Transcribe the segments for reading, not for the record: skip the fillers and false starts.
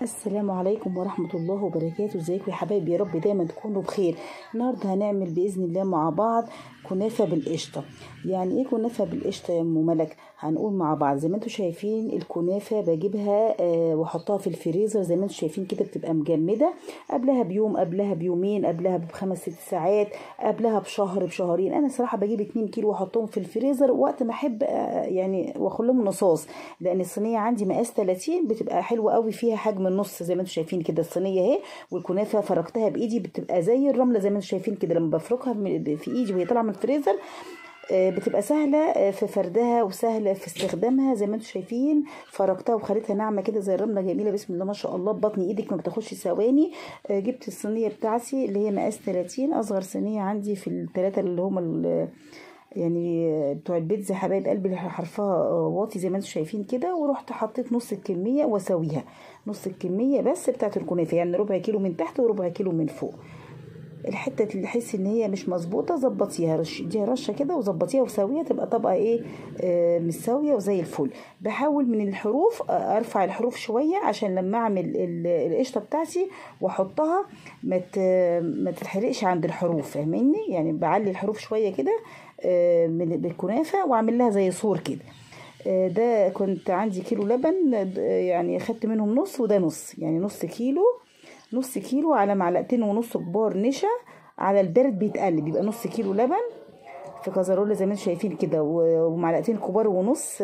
السلام عليكم ورحمة الله وبركاته. ازيكم يا حبايبي؟ يا رب دايما تكونوا بخير. النهارده هنعمل بإذن الله مع بعض كنافة بالقشطة. يعني ايه كنافة بالقشطة يا ام ملك؟ هنقول مع بعض. زي ما انتم شايفين الكنافة بجيبها واحطها في الفريزر زي ما انتم شايفين كده، بتبقى مجمدة قبلها بيوم، قبلها بيومين، قبلها بخمس ست ساعات، قبلها بشهر بشهرين. انا صراحة بجيب 2 كيلو واحطهم في الفريزر وقت ما احب يعني، واخلهم نصاص، لان الصينية عندي مقاس 30 بتبقى حلوة قوي، فيها حجم النص زي ما انتم شايفين كده. الصينية اهي، والكنافه فركتها بايدي بتبقى زي الرملة زي ما انتم شايفين كده. لما بفركها في ايدي وهي طالعه من الفريزر بتبقى سهلة في فردها وسهلة في استخدامها. زي ما انتم شايفين فركتها وخليتها ناعمة كده زي الرملة، جميلة بسم الله ما شاء الله. ببطن ايدك ما بتاخدش ثواني. جبت الصينية بتاعتي اللي هي مقاس 30، اصغر صينية عندي في الثلاثة اللي هم يعني بتوع البيتزا حبايب قلبي، اللي حرفها واطي زي ما انتم شايفين كده. ورحت حطيت نص الكمية واسويها، نص الكمية بس بتاعت الكنافه، يعني ربع كيلو من تحت وربع كيلو من فوق. الحتة اللي حس ان هي مش مظبوطة ظبطيها، اديها رشه كده وظبطيها وسويها، تبقى طبقه ايه مستوية وزي الفل. بحاول من الحروف ارفع الحروف شوية عشان لما اعمل القشطه بتاعتي واحطها ما تتحرقش عند الحروف، فاهميني؟ يعني بعلي الحروف شوية كده من بالكنافه واعمل لها زي سور كده. ده كنت عندي كيلو لبن، يعني خدت منهم نص وده نص، يعني نص كيلو، نص كيلو على معلقتين ونص كبار نشا على البارد بيتقلب، يبقى نص كيلو لبن في كازرولة زي ما انتم شايفين كده، ومعلقتين كبار ونص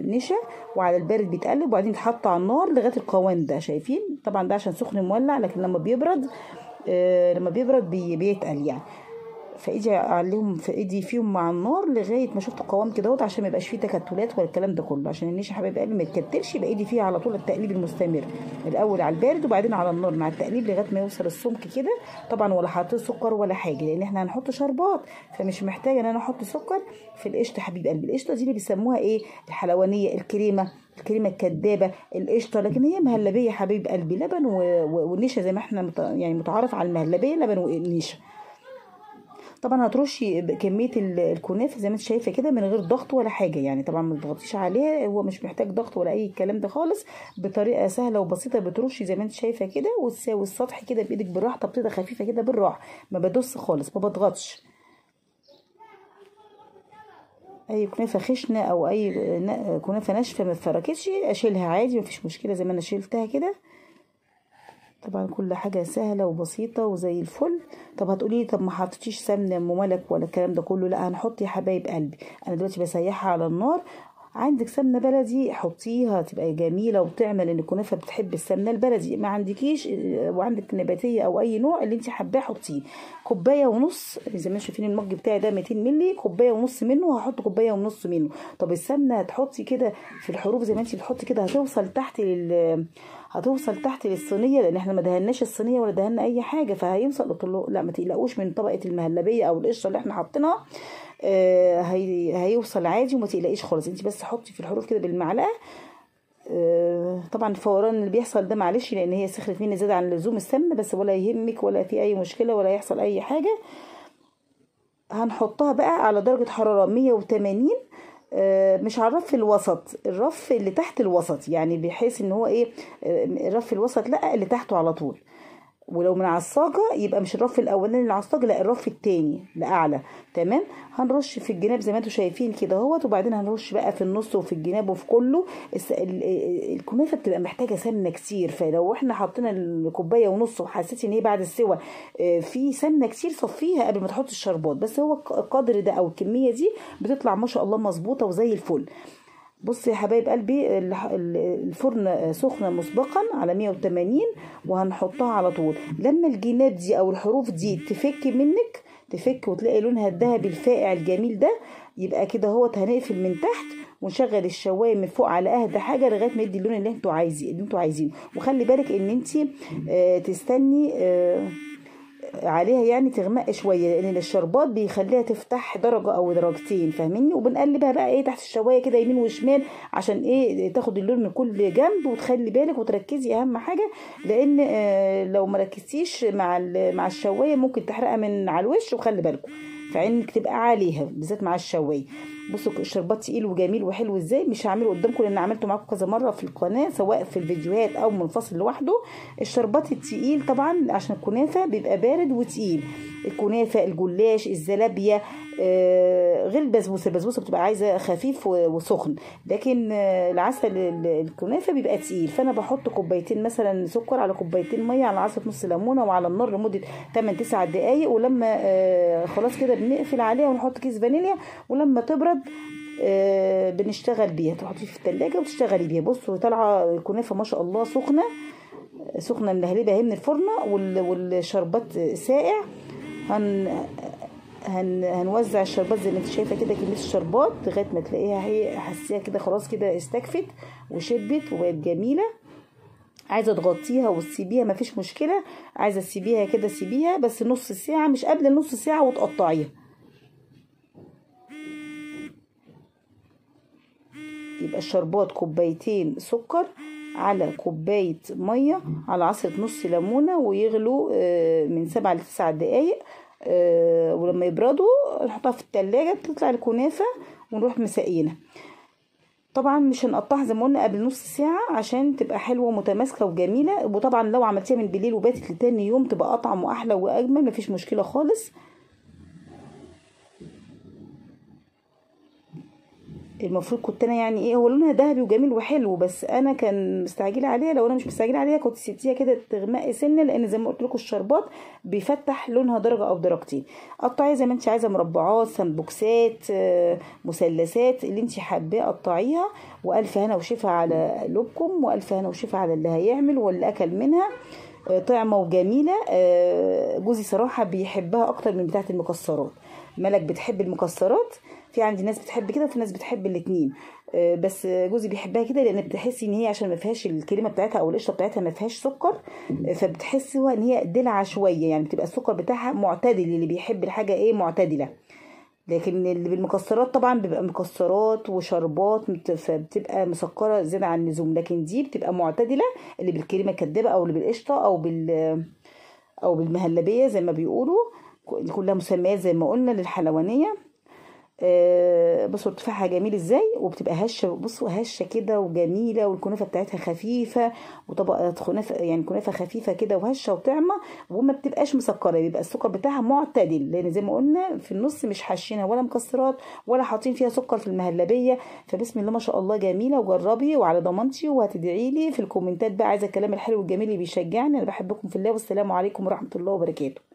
نشا، وعلى البارد بيتقلب، وبعدين يتحط على النار لغاية القوام ده. شايفين؟ طبعا ده عشان سخن مولع، لكن لما بيبرد لما بيبرد بيتقل يعني. فايدي عليهم، في ايدي فيهم مع النار لغاية ما شفت القوام كده اهوت، عشان ما يبقاش فيه تكتلات ولا الكلام ده كله، عشان النشا حبايب قلبي ما يتكتلش. يبقى ايدي فيها على طول التقليب المستمر، الاول على البارد وبعدين على النار مع التقليب لغاية ما يوصل السمك كده. طبعا ولا حاطين سكر ولا حاجة، لان احنا هنحط شربات، فمش محتاجه ان انا احط سكر في القشطه حبيب قلبي. القشطه دي اللي بيسموها ايه؟ الحلوانيه، الكريمة، الكريمة الكدابه، القشطه، لكن هي مهلبية حبيب قلبي، لبن والنشا زي ما احنا يعني متعارف على المهلبيه، لبن ونشا. طبعا هترشي كمية الكنافه زي ما انت شايفه كده من غير ضغط ولا حاجة، يعني طبعا ما تضغطيش عليها، هو مش محتاج ضغط ولا اي الكلام ده خالص. بطريقة سهلة وبسيطة بترشي زي ما انت شايفه كده، وتساوي السطح كده بايدك بالراحة، تبطيطه خفيفة كده بالراحة، ما بدوس خالص، ما بضغطش. اي كنافه خشنه او اي كنافه ناشفة ما اتفركتش اشيلها عادي، مفيش مشكلة زي ما انا شيلتها كده. طبعا كل حاجة سهلة وبسيطة وزي الفل. طب هتقولي طب ما حطيتيش سمنه ام ملك ولا الكلام ده كله؟ لا، هنحط يا حبايب قلبي. انا دلوقتي بسيحها على النار. عندك سمنه بلدي حطيها، تبقى جميلة وتعمل، ان الكنافه بتحب السمنة البلدي. ما عندكيش وعندك نباتيه او اي نوع اللي انت حباه حطيه. كوباية ونص زي ما شايفين المج بتاعي ده 200 مللي، كوباية ونص منه، هحط كوباية ونص منه. طب السمنة هتحطي كده في الحروف زي ما انت بتحطي كده، هتوصل تحت هتوصل تحت للصينيه، لان احنا ما دهناش الصينية ولا دهنا اي حاجة، فهيوصل. لا ما تقلقوش من طبقه المهلبيه او القشطه اللي احنا حاطينها، هيوصل عادي وما تقلقيش خالص. انت بس حطي في الحروف كده بالمعلقه. طبعا الفوران اللي بيحصل ده معلش، لان هي سخنت مني زيادة عن اللزوم السمنة، بس ولا يهمك ولا في اي مشكلة ولا يحصل اي حاجة. هنحطها بقى على درجه حرارة 180، مش على الرف الوسط، الرف اللي تحت الوسط، يعني بحيث ان هو ايه، الرف الوسط لا، اللي تحته على طول. ولو من على الصاجه يبقى مش الرف الاولاني اللي على الصاجه، لا الرف الثاني لاعلى. تمام. هنرش في الجناب زي ما انتم شايفين كده اهوت، وبعدين هنرش بقى في النص وفي الجناب وفي كله. الكنافه بتبقى محتاجه سمنه كتير، فلو احنا حطينا الكوباية ونص وحسيتي ان هي بعد السوى في سمنه كتير، صفيها قبل ما تحطي الشربات. بس هو القدر ده او الكمية دي بتطلع ما شاء الله مظبوطة وزي الفل. بصي يا حبايب قلبي، الفرن سخنة مسبقا على 180، وهنحطها على طول. لما الجناب دي او الحروف دي تفك منك، تفك وتلاقي لونها الذهبي الفائع الجميل ده، يبقى كده اهوت. هنقفل من تحت ونشغل الشوايه من فوق على اهدى حاجة لغاية ما يدي اللون اللي انتوا عايزين، اللي انتوا عايزينه. وخلي بالك ان انت تستني عليها يعني تغمق شوية، لان الشربات بيخليها تفتح درجه او درجتين، فاهميني؟ وبنقلبها بقى ايه تحت الشوايه كده يمين وشمال، عشان ايه تاخد اللون من كل جنب. وتخلي بالك وتركزي، اهم حاجة، لان لو ما ركزتيش مع الشوايه ممكن تحرقها من على الوش. وخلي بالكم فعينك تبقى عليها بالذات مع الشوايه. بصوا الشربات تقيل وجميل وحلو ازاي. مش هعمله قدامكم لان عملته معاكم كذا مرة في القناة، سواء في الفيديوهات او منفصل لوحده. الشربات التقيل طبعا عشان الكنافه بيبقى بارد وتقيل، الكنافه، الجلاش، الزلابيه، غير البسبوسه. البسبوسه بتبقى عايزه خفيف وسخن، لكن العسل الكنافه بيبقى تقيل. فانا بحط كوبايتين مثلا سكر على كوبايتين مية على عصره نص ليمونه وعلى النار لمدة 8-9 دقائق، ولما خلاص كده بنقفل عليها ونحط كيس فانيليا، ولما تبرد بنشتغل بيها. تحطيه في التلاجة وتشتغلي بيها. بصوا طالعه الكنافه ما شاء الله سخنة سخنة ملهلبه اهي من الفرن، والشربات ساقع. هنوزع الشربات زي ما انت شايفه كده، كمية الشربات لغاية ما تلاقيها هي حسيها كده خلاص كده استكفت وشبت وبقت جميلة. عايزه تغطيها وتسيبيها مفيش مشكلة، عايزه تسيبيها كده سيبيها، بس نص ساعة، مش قبل النص ساعة وتقطعيها. يبقى الشربات كوبايتين سكر على كوباية مية على عصره نص ليمونه، ويغلوا من 7 ل9 دقايق، ولما يبردوا نحطها في التلاجة، بتطلع الكنافه ونروح مسقينها. طبعا مش هنقطعها زي ما قلنا قبل نص ساعة عشان تبقى حلوة ومتماسكه وجميلة. وطبعا لو عملتيها من بالليل وباتت لتاني يوم تبقى اطعم واحلى واجمل، مفيش مشكلة خالص. المفروض كنت انا يعني ايه، هو لونها ذهبي وجميل وحلو، بس انا كان مستعجلة عليها. لو انا مش مستعجلة عليها كنت سبتيها كده تغمق سنة، لان زي ما قلت لكم الشربات بيفتح لونها درجه او درجتين. قطعيها زي ما انت عايزه، مربعات، سمبوكسات، مثلثات، اللي انت حباه قطعيها. والف هنا وشفا على قلوبكم، والف هنا وشفا على اللي هيعمل واللي اكل منها. طعمه وجميلة. جوزي صراحة بيحبها اكتر من بتاعه المكسرات. ملك بتحب المكسرات، في عندي ناس بتحب كده وفي ناس بتحب الاتنين، بس جوزي بيحبها كده لان بتحسي ان هي عشان ما فيهاش الكريمة بتاعتها او القشطه بتاعتها ما فيهاش سكر، فبتحسي ان هي دلعه شوية، يعني بتبقى السكر بتاعها معتدل، اللي بيحب الحاجة ايه معتدلة. لكن اللي بالمكسرات طبعا بيبقى مكسرات وشربات، فبتبقى مسكره زيادة عن اللزوم، لكن دي بتبقى معتدلة، اللي بالكريمه الكدابه او اللي بالقشطه او بالمهلبيه زي ما بيقولوا، كلها مسميات زي ما قلنا للحلوانيه. بصوا ارتفاعها جميل ازاي، وبتبقى هشه، بصوا هشه كده وجميلة، والكنافه بتاعتها خفيفة، وطبقه كنافه يعني كنافه خفيفة كده وهشه وطعمه، وما بتبقاش مسكره، بيبقى السكر بتاعها معتدل، لان زي ما قلنا في النص مش حاشينها ولا مكسرات ولا حاطين فيها سكر في المهلبيه. فبسم الله ما شاء الله جميلة، وجربي وعلى ضمانتي، وهتدعي لي في الكومنتات بقى. عايزه الكلام الحلو الجميل اللي بيشجعني. انا بحبكم في الله، والسلام عليكم ورحمة الله وبركاته.